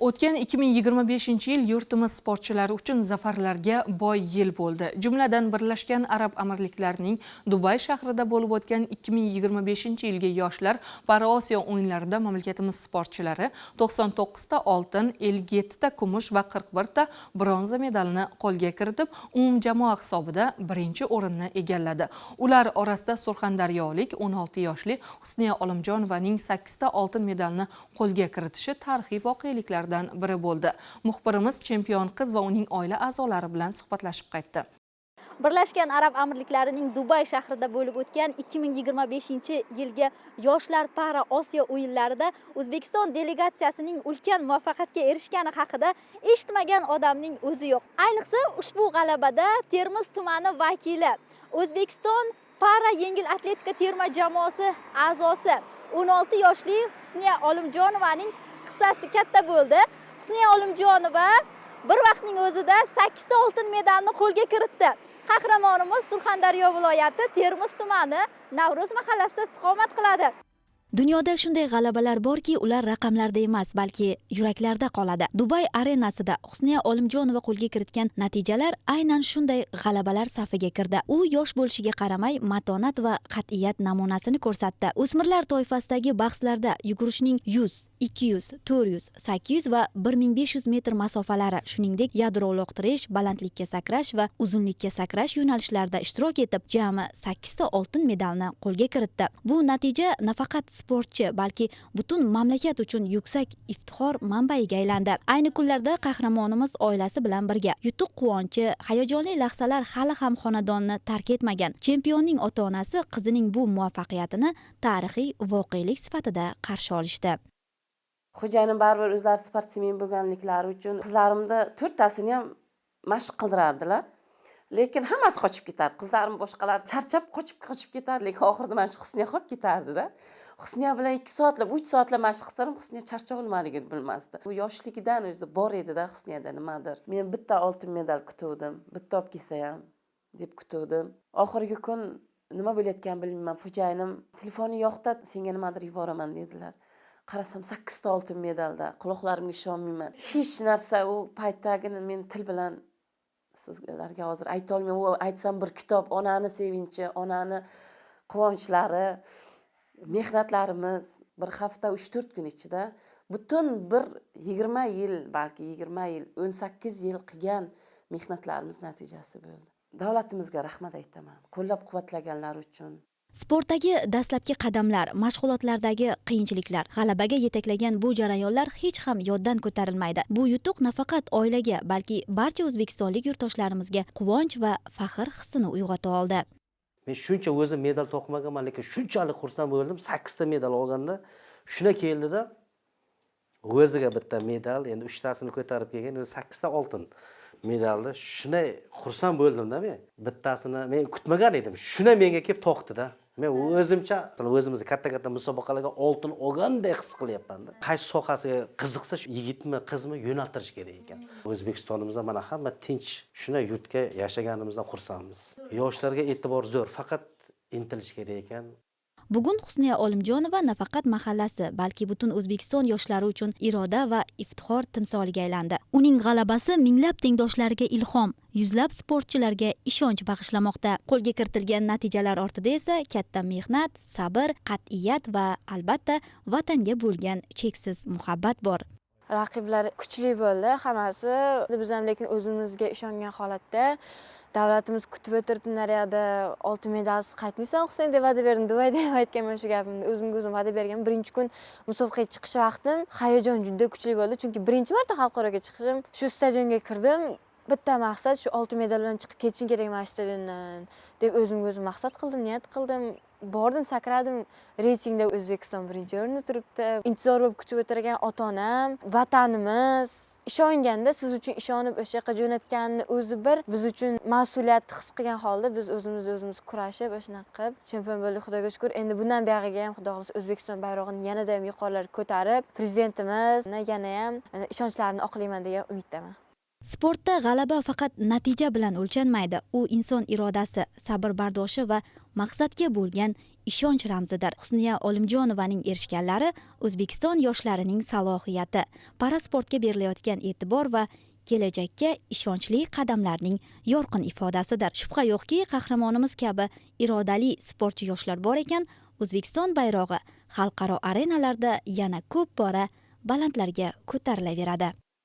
O'tgan 2025-yil yurtimiz sportchilari uchun zafarlarga boy yil bo'ldi. Jumladan, Birlashgan Arab Amirliklarining Dubay shahrida bo'lib o'tgan 2025-yilgi yoshlar Paraosiyo o'yinlarida mamlakatimiz sportchilari 99 ta oltin, 57 ta kumush va 41 ta bronza medalini qo'lga kiritib, umumjamoa hisobida birinchi o'rinni egalladi. Ular orasida surxondaryolik 16 yoshli Husniya Olimjonovaning 8 ta oltin medalni qo'lga kiritishi tarixiy voqeliklardan biri bo'ldi. Muxbirimiz chempion qiz va uning oila a'zolari bilan suhbatlashib qaytdi. Birlashgan Arab Amirliklarining Dubay shahrida bo'lib o'tgan 2025-yilgi yoshlar Para Osiyo o'yinlarida O'zbekiston delegatsiyasining ulkan muvaffaqiyatga erishgani haqida eshitmagan odamning o'zi yo'q. Ayniqsa, ushbu g'alabada Termiz tumani vakili, O'zbekiston para yengil atletika terma jamoasi a'zosi 16 yoshli Husniya Olimjonovaning hissasi katta bo'ldi. Husniya Olimjonova bir vaqtning o'zida 8 ta oltin medalni qo'lga kiritdi. Qahramonimiz Surxondaryo viloyati Termiz tumani Navro'z mahallasida istiqomat qiladi. Dunyoda shunday g'alabalar borki, ular raqamlarda emas, balki yuraklarda qoladi. Dubay arenasida Husniya Olimjonova qo'lga kiritgan natijalar aynan shunday g'alabalar safiga kirdi. U yosh bo'lishiga qaramay, matonat va qat'iyat namunasini ko'rsatdi. O'smirlar toifasidagi bahslarda yugurishning 100, 200, 400, 800 va 1500 metr masofalari, shuningdek, yadro uloqtirish, balandlikka sakrash va uzunlikka sakrash yo'nalishlarida ishtirok etib, jami 8 ta oltin medalni qo'lga kiritdi. Bu natija nafaqat sportchi, balki butun mamlakat uchun yuksak iftixor manbaiga aylandi. Ayni kunlarda qahramonimiz oilasi bilan birga. Yutuq quvonchi, hayajonli lahzalar hali ham xonadonni tark etmagan. Chempionning ota onasi qizining bu muvaffaqiyatini tarixiy voqelik sifatida qarshi olishdi. Xo'jayinim baribir o'zlari sportsmen bo'lganliklari uchun qizlarimni to'rttasini ham mashq qildirardilar, lekin hammasi qochib ketardi. Qizlarim boshqalar charchab, qochib qochib ketardi, lekin oxirida mana shu Husniya qolib ketardida. Husniya bilan 2 soatlab, 3 soatlab mashq qilsam, Husniya charchoq nimaligini bilmasdi. Bu yoshligidan o'zi bor edida Husniyada nimadir. Men bitta oltin medal kutuvdim, bitta olib kelsa ham deb kutuvdim. Oxirgi kun nima bo'layotganini bilmayman, xo'jayinim telefoni yoqda, senga nimadir yuboraman dedilar. Qarasam, sakkizta oltin medalda. Quloqlarimga ishonmayman hech narsa. U paytdagini men til bilan sizlarga hozir aytolmayman. U aytsam, bir kitob. Onani sevinchi, onani quvonchlari, mehnatlarimiz bir hafta, 3-4 kun ichida butun bir 20 yil, balki 20 yil, 18 yil qilgan mehnatlarimiz natijasi bo'ldi. Davlatimizga rahmat aytaman qo'llab quvvatlaganlari uchun. Sportdagi dastlabki qadamlar, mashg'ulotlardagi qiyinchiliklar, g'alabaga yetaklagan bu jarayonlar hech ham yoddan ko'tarilmaydi. Bu yutuq nafaqat oilaga, balki barcha o'zbekistonlik yurtdoshlarimizga quvonch va faxr hissini uyg'ota oldi. Men shuncha o'zim medal to'qimaganman, lekin shunchalik xursand bo'ldim sakkizta medal olganda. Shuna keldida o'ziga bitta medal, endi uchtasini ko'tarib kelgan, endi sakkizta oltin medalni. Shunday xursand bo'ldimda men. Bittasini men kutmagan edim, shuna menga kelib to'qdida. Men o'zimcha o'zimizni katta katta musobaqalarga oltin olganday his qilyapmanda. Qaysi sohasiga qiziqsa shu yigitmi, qizmi, yo'naltirish kerak ekan. O'zbekistonimizda mana hamma tinch, shunday yurtga yashaganimizdan xursandmiz. Yoshlarga e'tibor zo'r, faqat intilish kerak ekan. Bugun Husniya Olimjonova nafaqat mahallasi, balki butun O'zbekiston yoshlari uchun iroda va iftixor timsoliga aylandi. Uning g'alabasi minglab tengdoshlariga ilhom, yuzlab sportchilarga ishonch bag'ishlamoqda. Qo'lga kiritilgan natijalar ortida esa katta mehnat, sabr, qat'iyat va, albatta, vatanga bo'lgan cheksiz muhabbat bor. Raqiblar kuchli bo'ldi hammasi. Biz ham lekin o'zimizga ishongan holatda, davlatimiz kutib o'tiribdi naryoqda, oltin medalsiz qaytmaysan, Husayn, deb va'da berdim. Dubayda ham aytganman shu gapimni, o'zimga o'zim va'da berganman. Birinchi kun musobaqaga chiqish vaqtim hayajon juda kuchli bo'ldi, chunki birinchi marta xalqaroga chiqishim. Shu stadionga kirdim, bitta maqsad: shu oltin medal bilan chiqib ketishim kerak mana shu stadiondan deb o'zimga o'zim maqsad qildim, niyat qildim. Bordim, sakradim. Reytingda O'zbekiston birinchi o'rinda turibdi. Intizor bo'lib kutib o'tirgan ota onam, vatanimiz ishonganda, siz uchun ishonib o'sha yoqqa jo'natganini o'zi bir biz uchun mas'uliyatni his qilgan holda biz o'zimiz o'zimiz kurashib, o'shanaqa qilib chempion bo'ldik, Xudoga shukur. Endi bundan buyog'iga ham, Xudo xohlasa, O'zbekiston bayrog'ini yanada ham yuqorilarga ko'tarib, prezidentimizni yana ham ishonchlarini oqlayman degan umiddaman. Sportda g'alaba faqat natija bilan o'lchanmaydi. U inson irodasi, sabr bardoshi va maqsadga bo'lgan ishonch ramzidir. Husniya Olimjonovaning erishganlari O'zbekiston yoshlarining salohiyati, parasportga berilayotgan e'tibor va kelajakka ishonchli qadamlarning yorqin ifodasidir. Shubha yo'qki, qahramonimiz kabi irodali sportchi yoshlar bor ekan, O'zbekiston bayrog'i xalqaro arenalarda yana ko'p bora balandlarga ko'tarilaveradi.